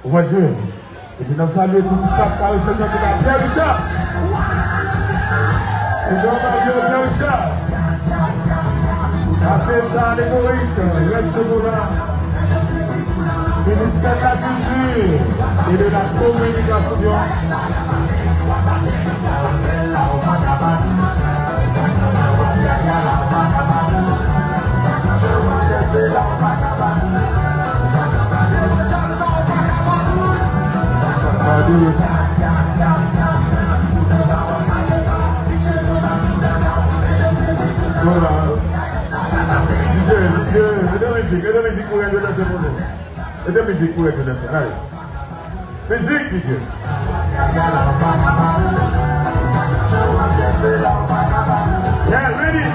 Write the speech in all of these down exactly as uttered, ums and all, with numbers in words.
Ou konprann? Epi n ap salye tout staff Caresse nan ki la Pierre Richard. Epi n ap salye Pierre Richard. Sa se chan alegorik, Rèn Chokola, ministè de la kilti e de la kominikasyon. Voilà. Mete mizik, mete mizik pou Rèn yo danse pou nou. Mete mizik pou Rèn yo danse, ale. Mizik, DJ. Yeah, ready.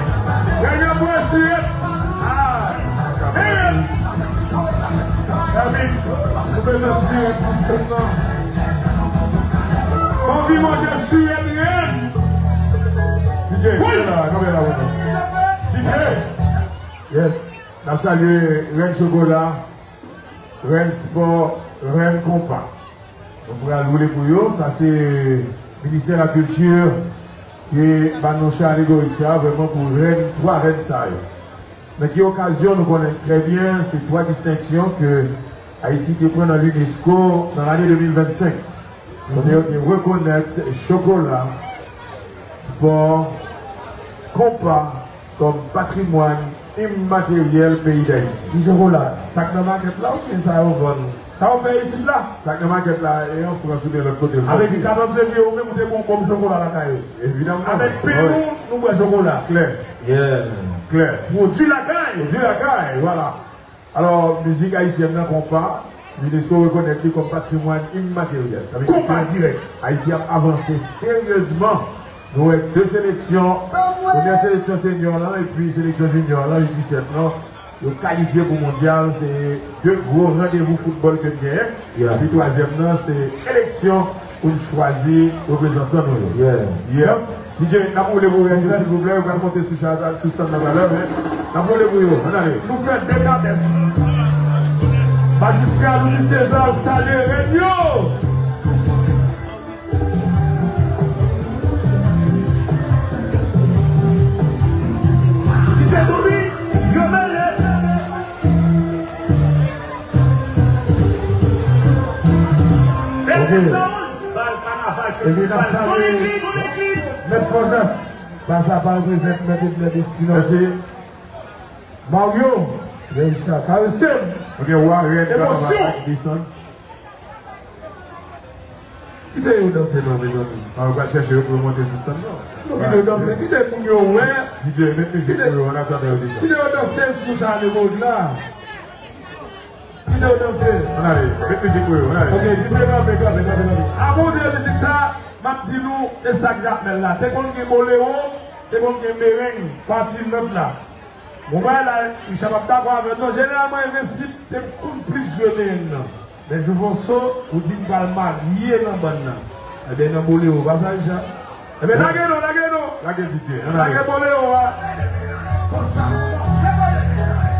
Rèn yo bwè sirèt. Ah, man. Gabin, nou bezwen sirèt pou sèn nan. Anvi manje sirèt, Rèn. DJ, kanpe la, kanpe la, kanpe la. DJ. Yes. N ap salye Rèn Chokola, Rèn Spò, Rèn Konpa. Nou pral woule pou yo. Sa se Ministè Lakilti ki ban nou chan alegorik sa, vrèman pou rèn, twa rèn sa yo. Nan ki okazyon, nou konnen trè byen, se twa distenksyon ke Ayiti te pran nan l'UNESCO nan lane de mil vennsenk. Kote yo te rekonèt chokola, spò, konpa kòm patrimwàn imateryèl peyi Dayiti. Ki chokola? Sa k nan makèt la oubyen sa yo vann? Sa yo fè etid la? Sa k nan makèt la, e an Frans oubyen lòt kote? Sa vle di katòz fevriye, ou menm ou te gon bòm chokola lakay ou? Evidaman. Avèk pen nou, nou bwè chokola. Klè. Yeah. Klè. Pwodui lakay. Pwodui lakay, vwala. Alò, mizik ayisyèn nan, konpa, l'UNESCO rekonèt li kòm patrimwàn imateryèl. Sa vle di ke Ayiti ap avanse seryezman. Nou wè de seleksyon, premyè seleksyon senyò lan epi seleksyon jinyò lan, U disèt lan, yo kalifye pou mondyal. Se de gwo randevou foutbòl ke n genyen. Epi twazyèm nan, se eleksyon pou n chwazi reprezantan nou yo. Yeah. DJ, n ap woule pou Rèn yo, silvouplè. Yo pral monte sou chan, sou stand nan talè, men n ap woule pou yo. Ann ale. Nou fè dekadès. Majistra Louis César salye Rèn yo. DJ Zomi, yo mele. Ok. Bèl fèt sa, wi. Bal kanaval, festival. Sonic Lead, Sonic Lead. Mèt Fòjas, Baza pa reprezent Mèt Edmèd Espinòs. Mèsi. Mario, Richard, Karisem. Ok, Warren, Emosyon. Kanaval ak Dison. Kite yo danse non, mezanmi. A, yo pral chèche yo pou yo monte sou stand nan. Non, kite yo danse, kite moun yo wè. DJ, met mizik pou yo, an atandan yo desann. Kite yo danse sou chan alegorik la. Kite yo danse. Ann ale, met mizik pou yo, ann ale. Ok, DJ kanpe, kanpe, kanpe, kanpe. Avan w tire mizik sa, m ap di nou, e sa k Jakmèl la. Te konn gen bolero, te konn gen mereng, pati nòt la. Bon, bagay la, Richard p ap dakò avè m non. Jeneralman, Envensib te konn plis jwe mereng nan. Men Jouvonso, ou di m pral marye nan bann nan. Ebyen, nan bolero, pa sa, Richard? Ebyen, lage non, lage non. Lage DJ, ann ale. Lage bolero a. Konsa.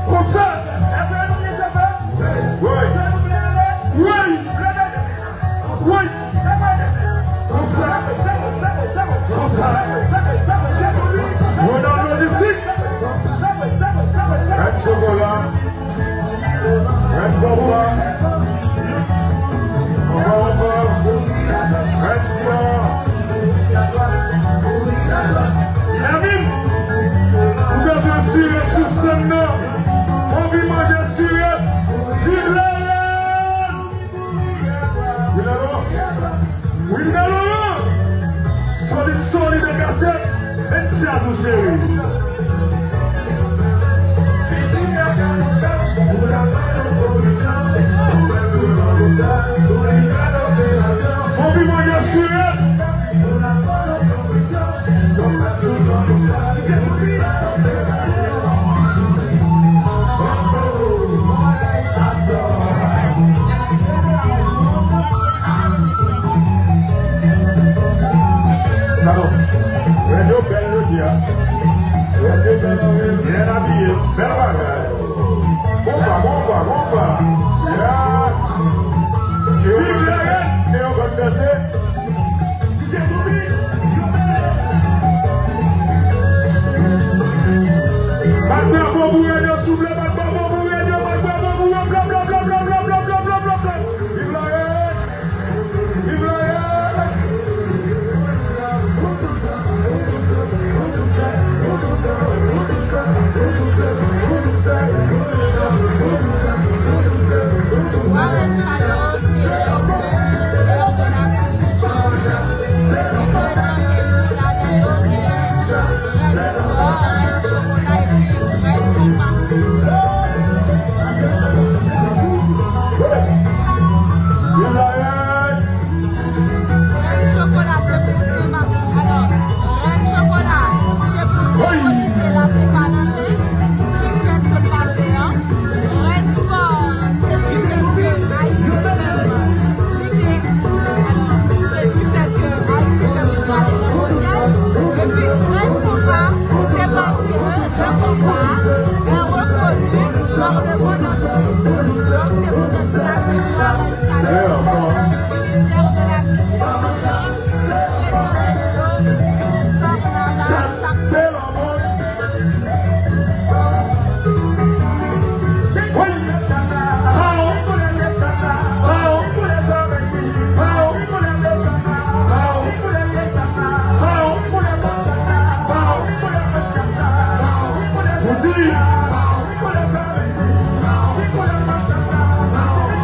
Konsa. Èske nou vle chante? Wi. Èske nou vle ale? Wi. Leve. Wi. Konsa. Konsa. Ronald Logistique. Rèd Chokola. Rèd Konpa. Ankò, ankò. Rèd Spò. Lèvin. Ou bezwen sirèt sou sèn nan. Anvi manje sirèt. Viv Rèn! Wilnelon! Wilnelon! Solid, solid an kachèt! Met sa pou cheri! Anvi manje sirèt! Salon. Rèd yo bèl jodi a. Rèd yo bèl, byen abiye. Bèl bagay. Konpa, konpa, konpa. Yeah. Ok.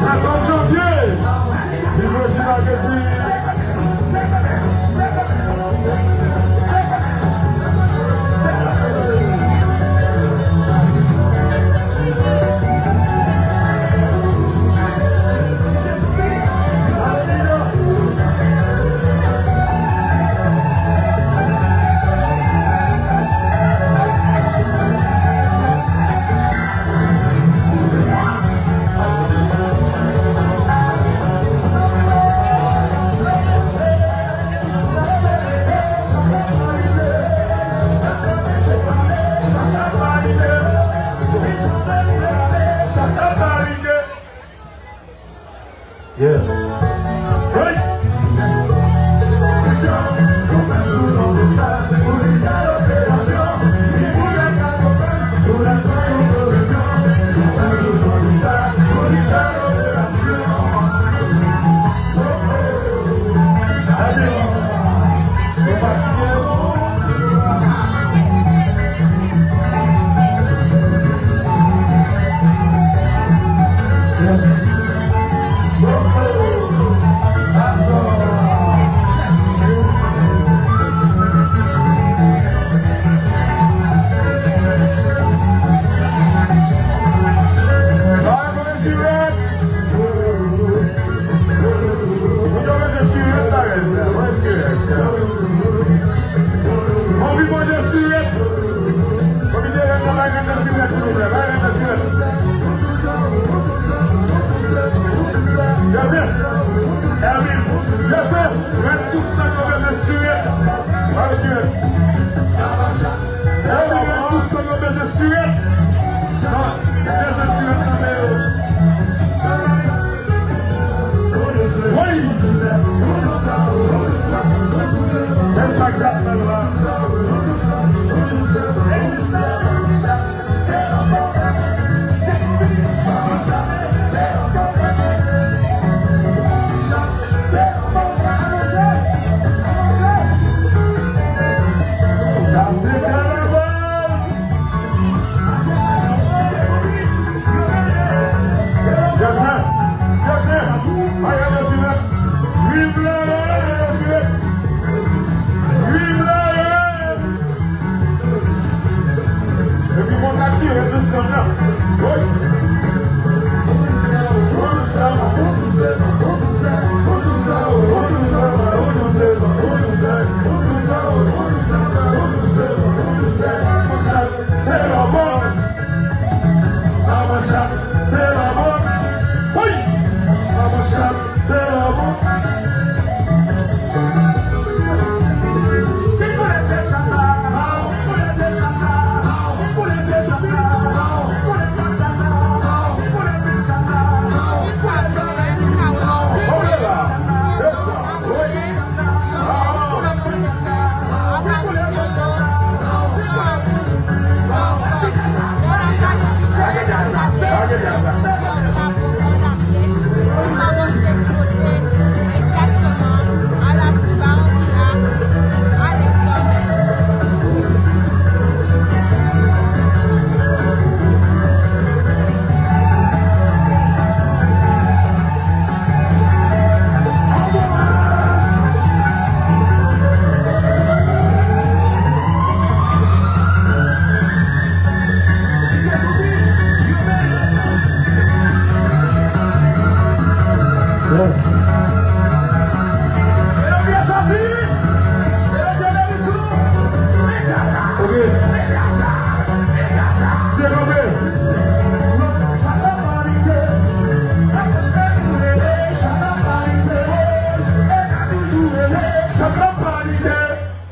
Katòz janvye, Tribò Jimageti. Yes. Hey! Moun yo mete sirèt la, mete sirèt. Anvi manje sirèt. Anvi de rèn nan, bay rèn nan sirèt, silvouplè. Bay rèn nan sirèt. Joseph. Elvin. Joseph. Rèn sou stan yo mete sirèt. Bay sirèt. Elvin, rèn sou stan yo mete sirèt. Mete sirèt nan men yo. Wi! Men sa k ap fèt la. Sa se kanaval! Yes sir! Yes sir! Bagay yo sou nèt! Viv la rèn yo sou nèt! Viv la rèn! Epi mwen ka tire sou stan nan. Woy! Se la mò. Sa mwen chat, se la mò. Wi! Sa mwen chat, se la mò.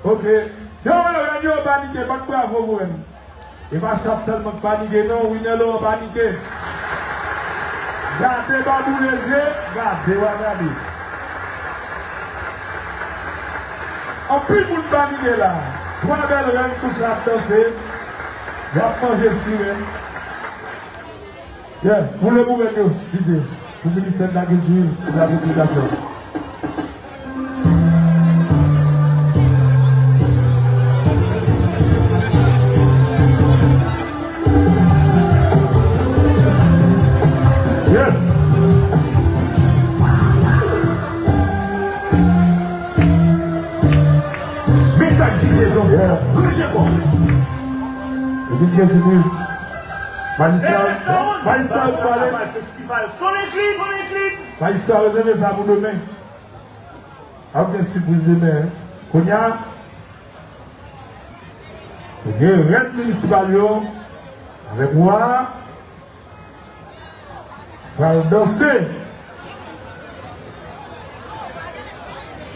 Ok. Yo, yo, yo, yo, panike, bat bravo pou mwen. E pa chat sèlman k panike, non, Winelo an panike. Gade Babou Leze, gade, w a gade. Anpil moun panike la. Twa bèl rèn sou chat danse. Y ap manje sirèt. Yeah, woule pou rèn yo, D J. Pou Ministè de la Kilti, pou la Kominikasyon. Epi gen sipriz. Majistra, majistra yo pale. Festival Sonic Lead, Sonic Lead. Majistra rezève sa pou demen. Ap gen sipriz demen. Kounye a, gen rèd minisipal yo avèk wa a. Pral danse.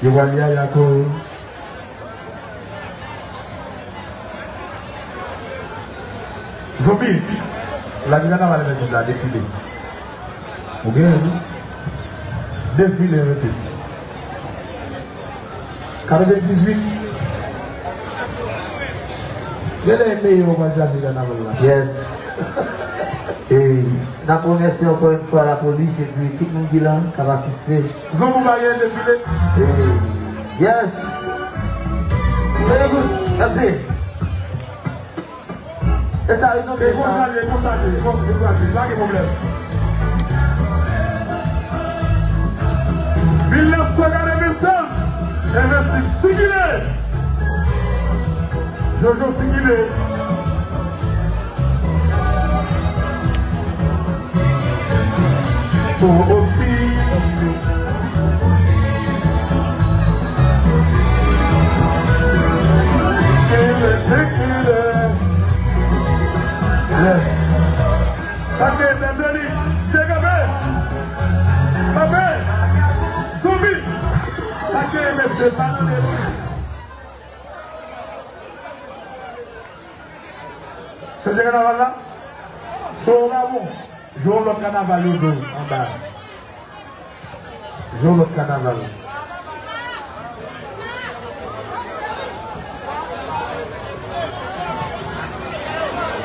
Yo pral yaya kò yo. Zonbi, la gen kanaval mèsi la, defile. Ou gen, wi. Defile, mèsi. Katrevendizuit. Genlè e meyè yo pral chache kanaval la. Yes. E n ap remèsye ankò yon fwa lapolis epi tout moun ki la k ap asiste. Zonbi pa gen defile. E, yes. Very good. Mèsi. E sa, e konsa, e konsa, e konsa, e konsa, pa gen pwoblèm. Mil nèf san katrevennsèz, Envensib, sikile! Jojo, sikile! Osi. Sa te Dèzèli, se kanpe. Kanpe. Soubi. Sa te mesye, sa te. Chanje kanaval la? Son yo pa bon. Jwe yon lòt kanaval yo jwe anba. Jwe yon lòt kanaval.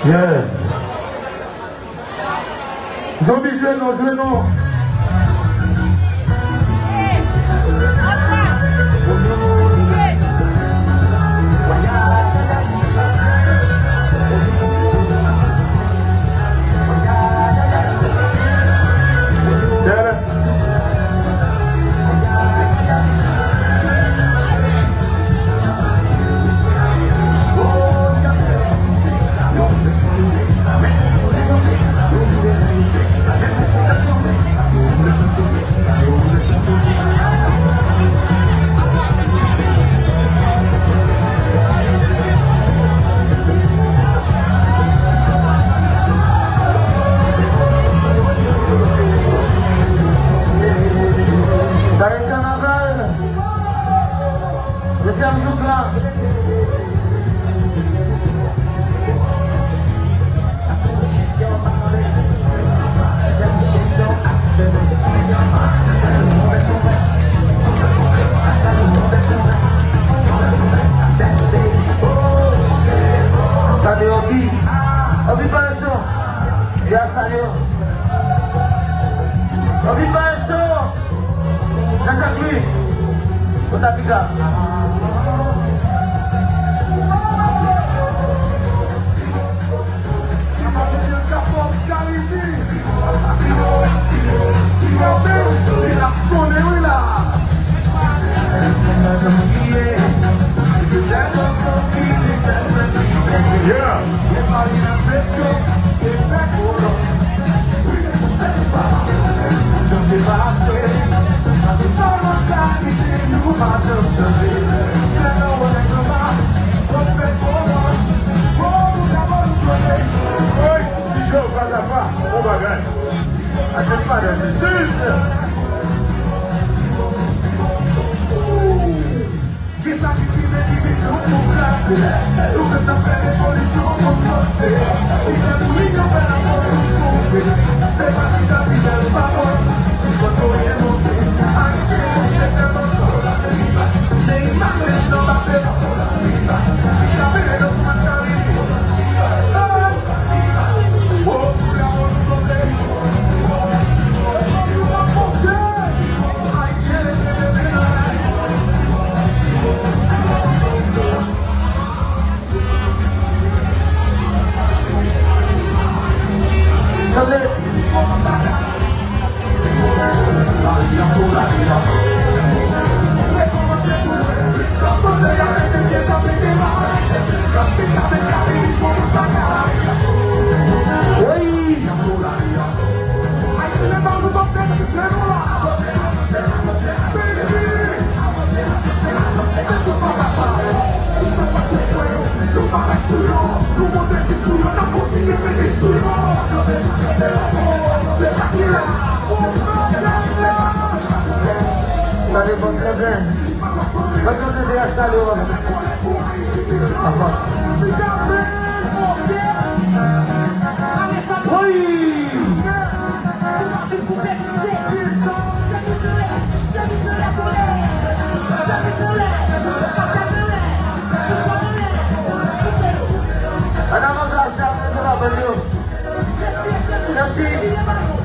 Yeah. Zonbi, jwe non, jwe non. Yes. Sa e kanaval. Dezyèm jouk la. Sa de Obi. Obi pa cho. Gras a yo. Obi pa cho. Nan chak li. Kota piga. Yeah. Wi, Bijou, pa ta pa, bon bagay. Achte pa de mesye. Kisa ki simen divizyon pou kraze? Nou menm n ap fè revolisyon pou n panse. Li fè pou li yo fè lafòs pou n monte. Se pa chita di bèl pawòl, sispann voye monte. Ayisyen, nou te fè ansanm. Neyma, prezidan Baselòn. Li ka vire nan sou match Karibe. Mwen kontan de sa yo. Wi! An avan sa, sa, sa, sa, sa, sa, sa.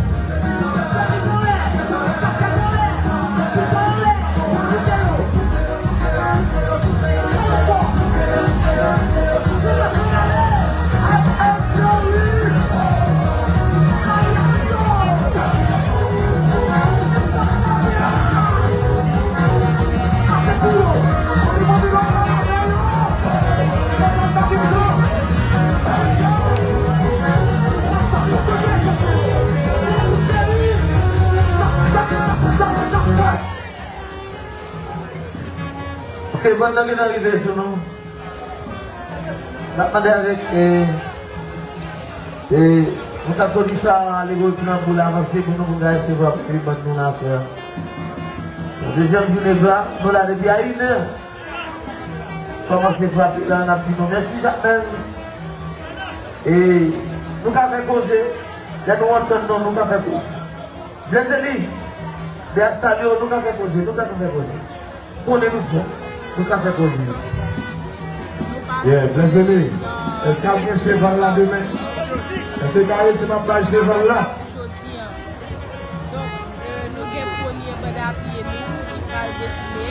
Ok, bann nan gentan rive sou nou. N ap mande avèk, e, e, nou t ap pwodui sa alegorik lan pou l avanse pou nou, pou n ka resevwa premye bann nou nan aswè a. Dezyèm jounen vlog la, nou la depi a inè. Kòmanse frape la, n ap di nou mèsi Jakmèl. E nou ka fè koze, lè nou antann nou, nou ka fè koze. Blezeli, de ap salye w, nou ka fè koze, nou ka fè koze. Konnen nou fò, nou ka fè koze. Yeah, Blezeli, èske ap gen cheval la demen? Èske ka rete m ap bay cheval la? Jodi a, donk, e, nou gen premye band a pye nou ki pral defile.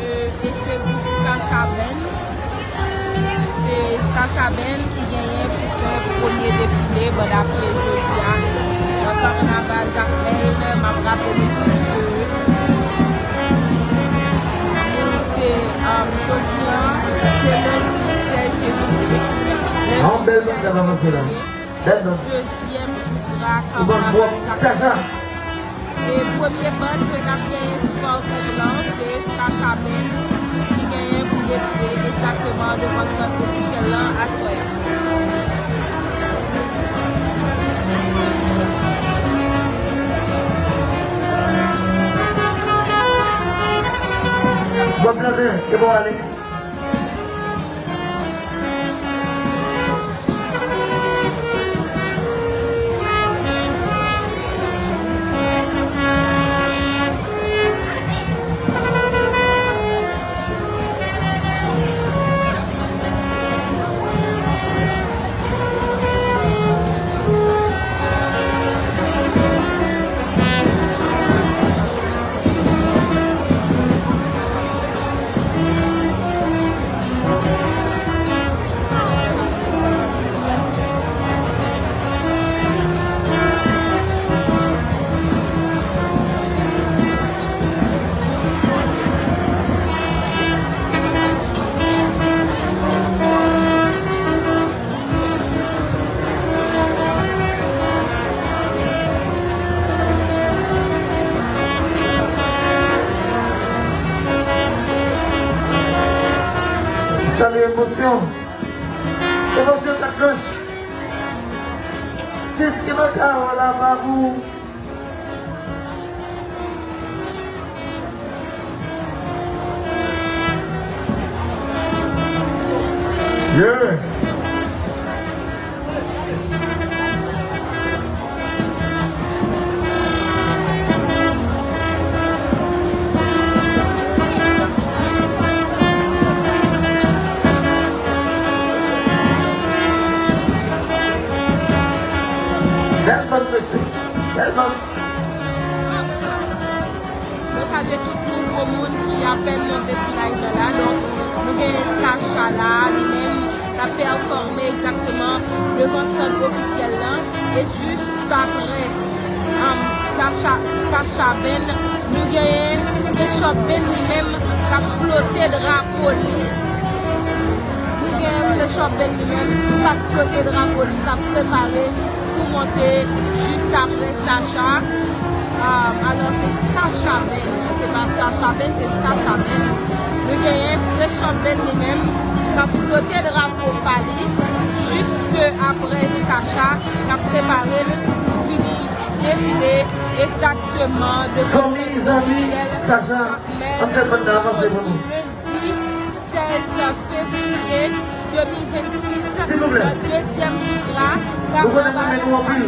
E, e se gwoup Stasha Band. Se Stasha Band ki genyen pou fè premye defile band a pye jodi a nan kannaval Jakmèl. M ap raple nou tou ke nou se, um, jodi a, se lendi sèz fevriye. Lendi sèz fevriye. Bèl nòt. Dezyèm jou tra kannaval Jakmèl. E premye band ke n ap genyen sou pakou lan, se Stasha Band ki genyen pou defile egzakteman devan sant ofisyèl lan aswè a. Bon, plante, e bon, ale. Salye emosyon. Emosyon kat manch. Jiske nan kawo la, Babou. Yeah. Bèl bann, mesye. Bèl bann. Nou salye tout nouvo moun ki apèn monte sou live la. Donk, nou gen Stasha la, li menm, l ap pèfòme egzakteman devan sant ofisyèl lan. E jis apre, um, Stasha, Stasha Band, nou genyen Fresh Up Band li menm k ap flote drapo li. Nou genyen Fresh Up Band li menm k ap flote drapo li, k ap prepare pou monte jis apre Stasha. Um, alò, se Stasha Band, se pa Stasha Band, se Stasha Band. Nou genyen Fresh Up Band li menm k ap flote drapo pa li, jiske apre Stasha, k ap prepare l pou vini defile Egzakteman, de Fanmi, zanmi, Sacha, an fè bann nan avanse pou nou. Lendi sèz fevriye de mil vennsis, Silvouplè. Nan dezyèm jou a, nou konnen nou renmen nou anpil,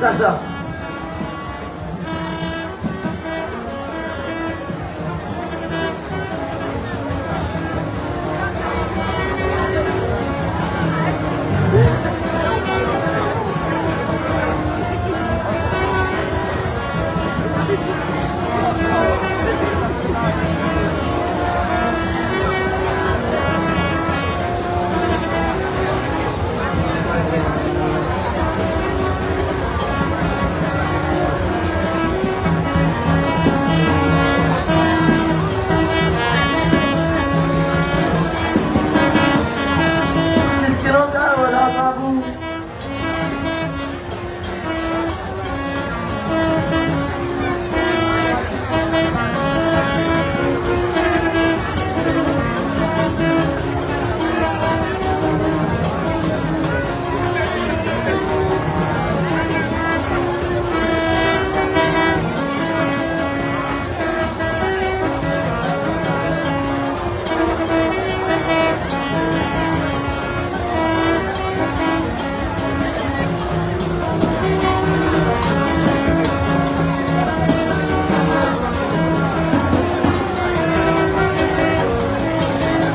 Sacha.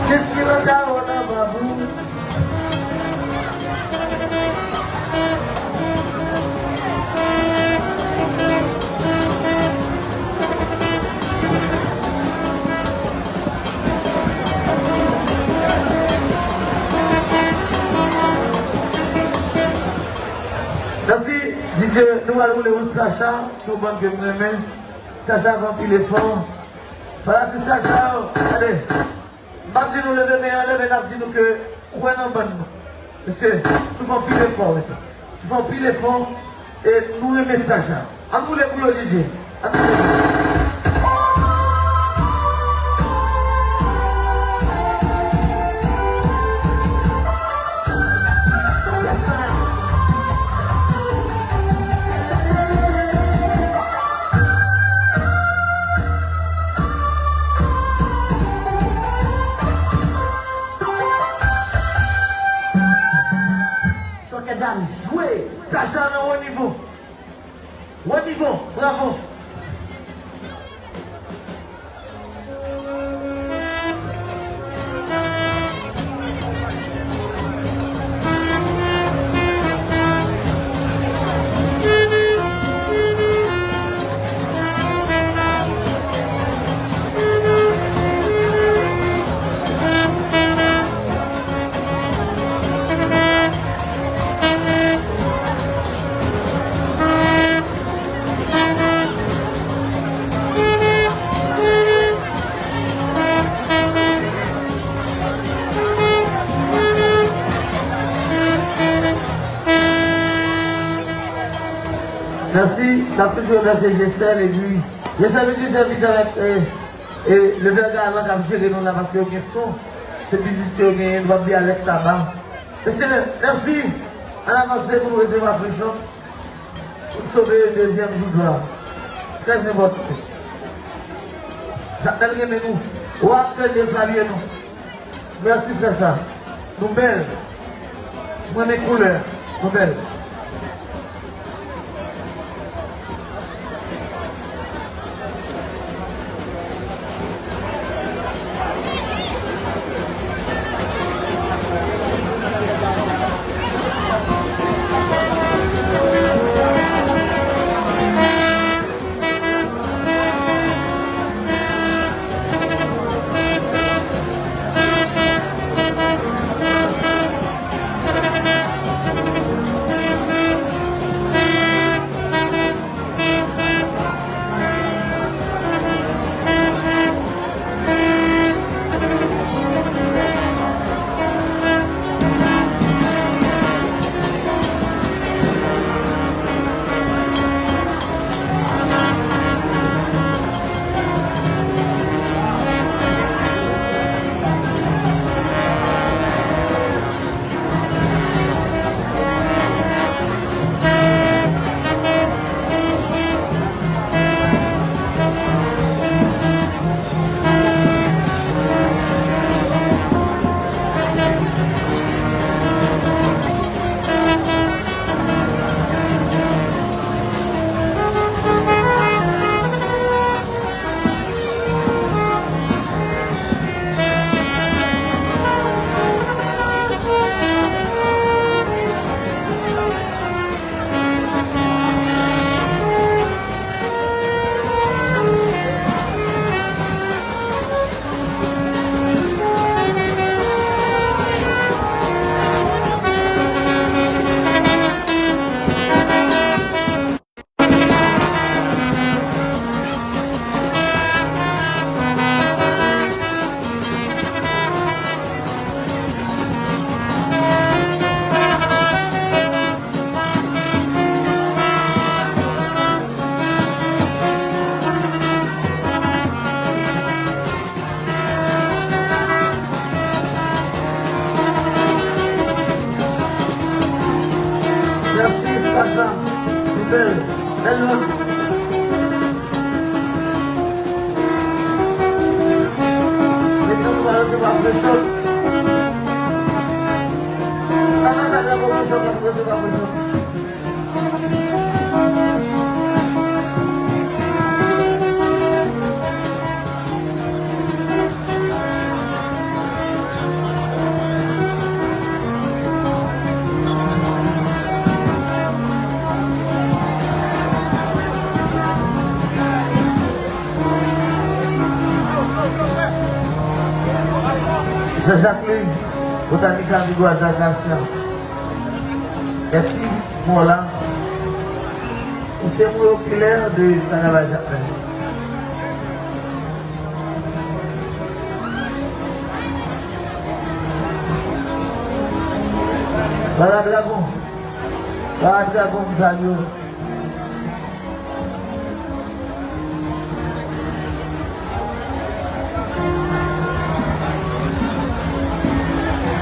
Festival Dawòl anba bout. Mèsi, D J, nou pral woule yon Sacha, se yon bann ke m renmen. Sacha fè anpil efò. Fanatik Sacha yo, gade. M p ap di nou leve men anlè, men n ap di nou ke kwè nan bann nou. Mesye, nou fè anpil efò, mesye. Nou fè anpil efò, e nou renmen Sacha. Ann woule pou yo, D J. Ann woule. Chantè dam jwe. Sacha nan wo nivo. Wo nivo, bravo. Mèsi. N ap toujou remèsye Jesèl epi Jesèl toujou sèvis avèk, e, e, Level Galan k ap jere nou la paske yo gen son. Se biznis ke yo genyen, nou p ap bliye Alex Taba. Mesye, mèsi. Ann avanse pou nou resevwa Fresh Up. Pou n sove dezyèm jou a. Trè enpòtan. Sa bèl renmen nou. Wa Kèl yo salye nou. Mèsi, sè sa. Nou bèl. Mwen renmen koulè. Nou bèl. Mèsi, Sacha. Li bèl. Bèl nout. Mesye nou pa rete pa fè chòt. Ann al nan drapo fè chòt la, nou rete pa fè chòt. Jean-Jacques Louis, Botanica Vigor Altagracia. Mèsi pou mò la. Ou temwen okilè de kanaval Jakmèl. Baba Dragon. Baba Dragon, m salye w.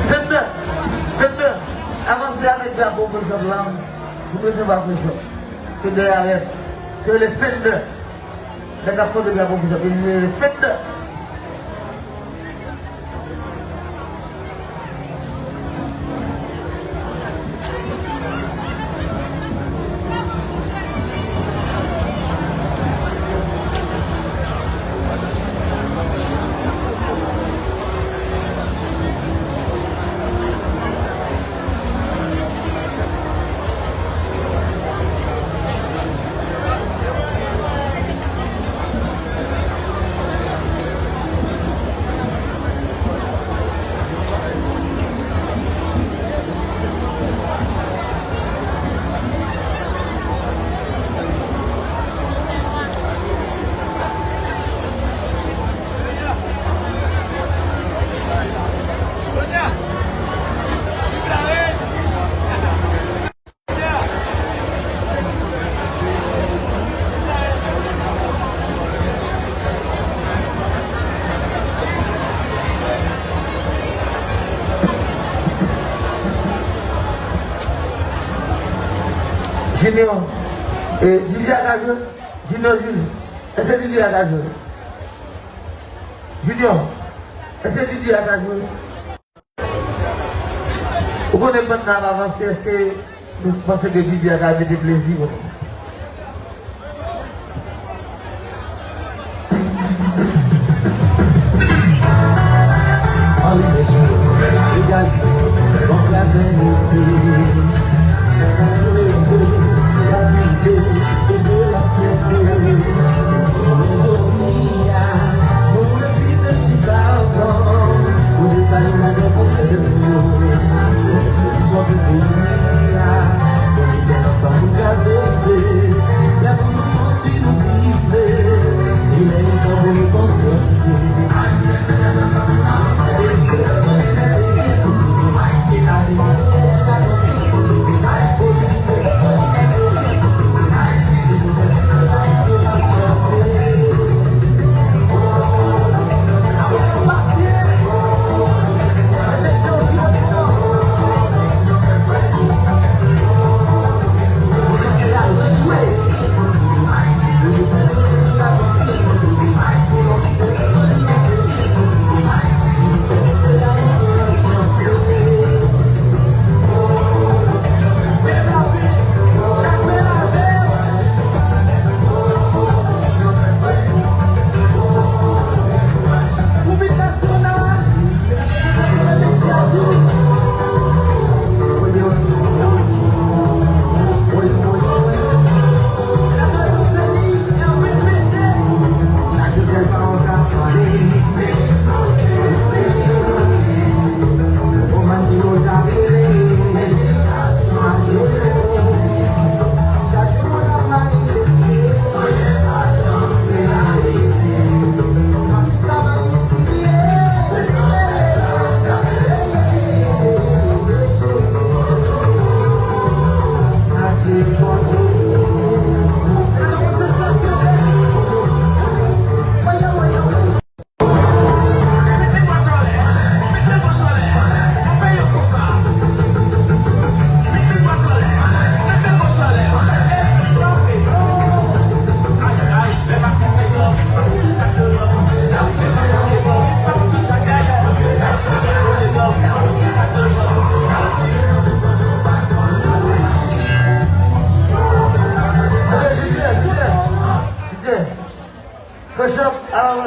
Fendè, Fendè, avanse avèk drapo Fresh Up la. Pou Fresh Up a Fresh Up. Fendè arèt. Se rele Fendè. Nèg k ap pote drapo Fresh Up, li rele Fendè. Junior, eh, D J a ka jwe? Junior Jules, èske D J a ka jwe? Junior, èske D J a ka jwe? Ou konnen bann nan ap avanse, èske nou panse ke D J a ka mete plezi pou nou? Egalite, konfratènite, souverènte, gratiyite e de la fyète. Jounen jodi a, nou refize chita ansanm pou desann nan gran zansèt nou yo. Pou jwenn solisyon plis peyi a, pou lite ansanm pou kraze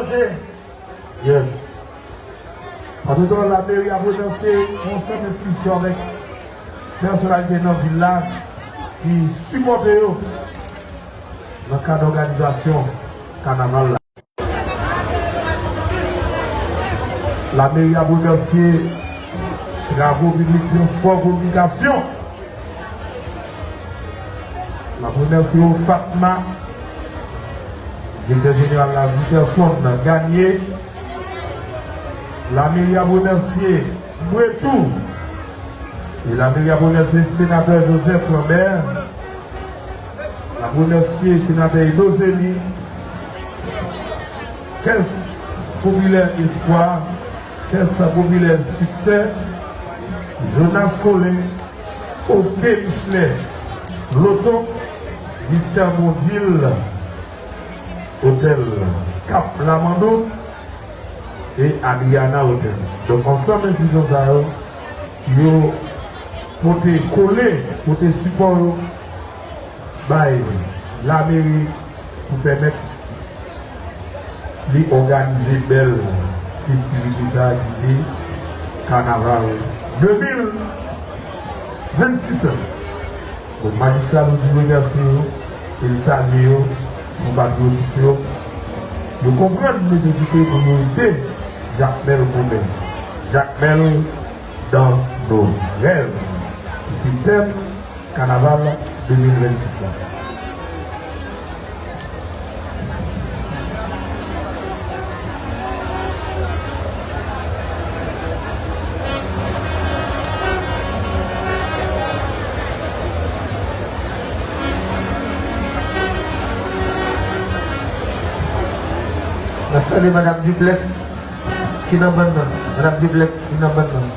Yes. Antouka, lameri ap remèsye yon sèt enstitisyon avèk pèsonalite nan vil la ki sipòte yo nan kad òganizasyon kanaval la. Lameri ap remèsye Travo Piblik, Transpò, Kominikasyon. N ap remèsye w, Fatma, direktè jeneral la, Viterson Gagné. Lameri ap remèsye Bretou. E lameri ap remèsye senatè Joseph Lambert. N ap remèsye senatè Edo Zélie, Kès Popilè Espwa, Kès Popilè Siksè, Jonas Colin, Oke Michelet, Loto, Mistè Mondil, Otèl Kap Lamando e Adriana Hotel. Donk, ansanm enstitisyon sa yo, yo pote kole, pote sipò yo bay lameri pou pèmèt li òganize bèl festivite sa a ki se kanaval de mil vennsis la. Donk, majistra nou di remèsye yo e l salye yo pou patriyotis yo. Yo konprann nesesite pou yo ede Jakmèl goumen. Jakmèl dans nos rêves, ki se tèm kanaval de mil vennsis la. N ap salye Madanm Duplex ki nan bann nan. Madanm Duplex ki nan bann nan.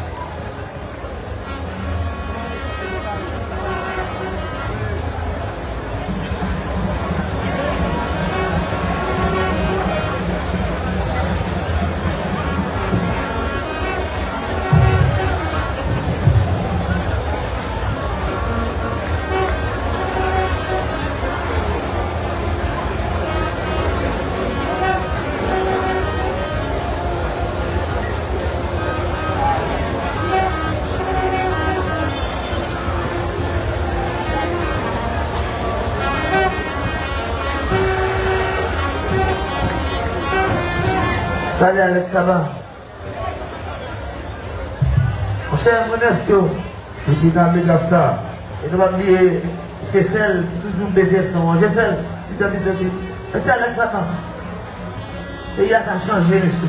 Salye Alex, sa va? Monchè, mwen remèsye w. Epi nan Megastar. E nou pa bliye Jesèl, ki toujou bezwen son an. Jesèl, ti tan, ti tan, ti tan. Mesye Alex, sa va? Peyi a ka chanje, mesye.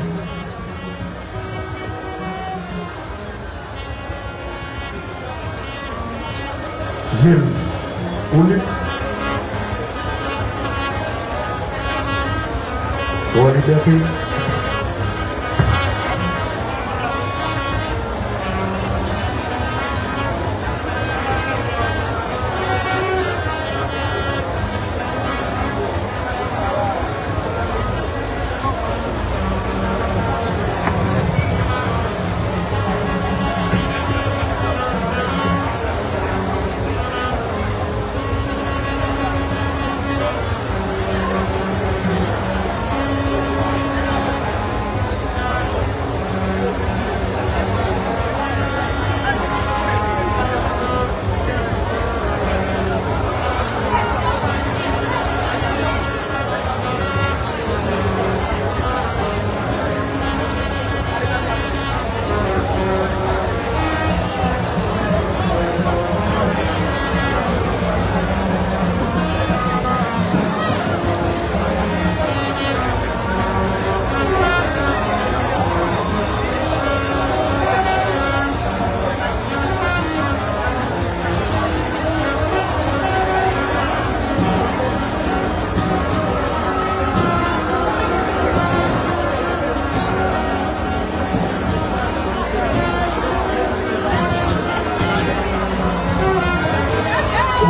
Jil, ou li? Ou li, Bèki?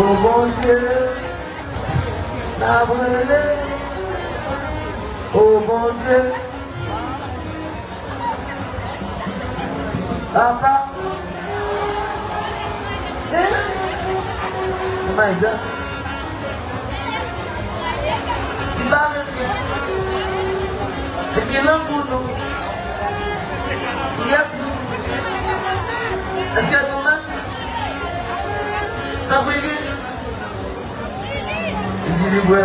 O Bondye, n ap rele. O Bondye. Papa. Eh? Oh my God. Li pa menm gen. Li Ki lang pou nou? Kiyès nou? Èske nou menm? Sa pou gen? Li di li bwè.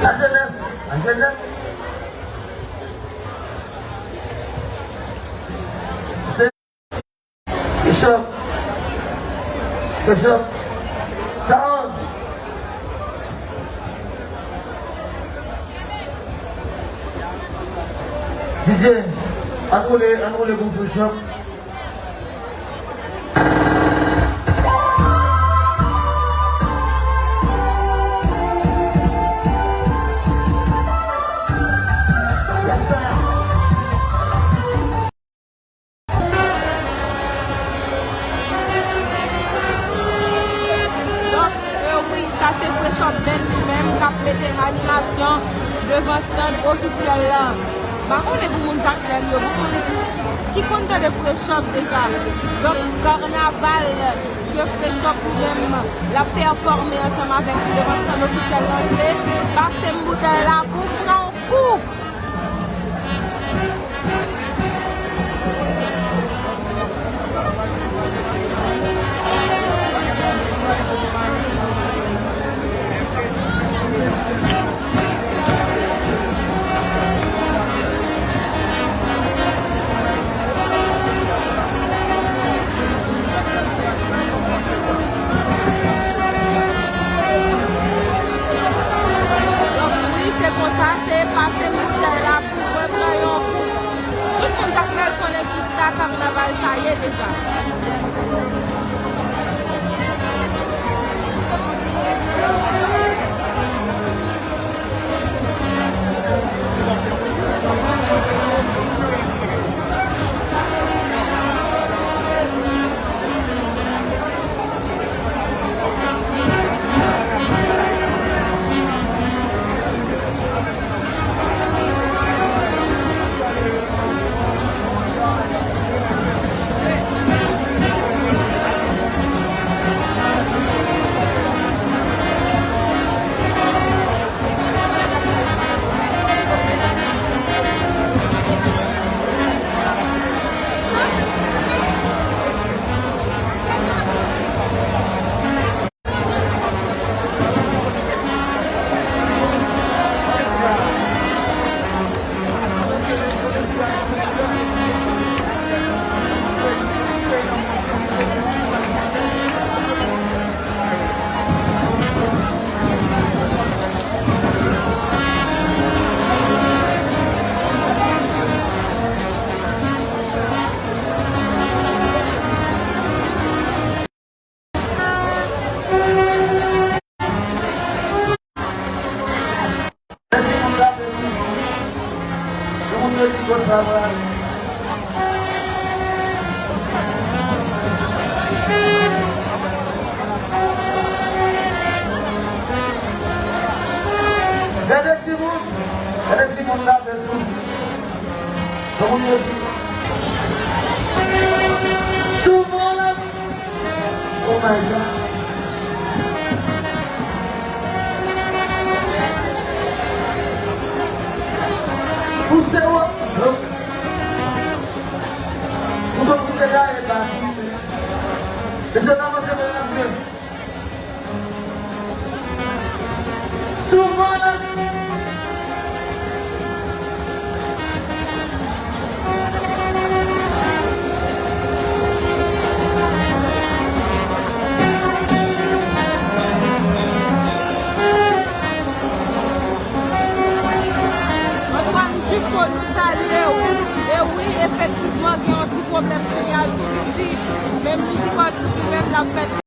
Lajenès, lajenès. Bishop. Bishop. Sound. D J, ann woule, ann woule pou Bishop. Donk, e wi, sa se Fresh Up Band li menm k ap mete animasyon devan stand ofisyèl la. M pa konnen pou moun Jakmèl yo, pou moun ki konn tande Fresh Up deja. Donk, kannaval ke Fresh Up li menm l ap pèfòme ansanm avèk li devan stand ofisyèl la, se pase m boutèy la pou m pran yon kou. Donk, wi, se konsa, se pase boutèy la pou mwen pran yon kou. Tout moun Jakmèl konnen ki sa kannaval sa ye deja. Gade timoun, gade timoun la, gade timoun. Souvan la. Oh my God. Pouse w. Ou t ap koute la e la. Mesye, n avanse, mesye. Souvan la. pwoblèm sosyal tou piti, menm mizik an tou, menm l ap fè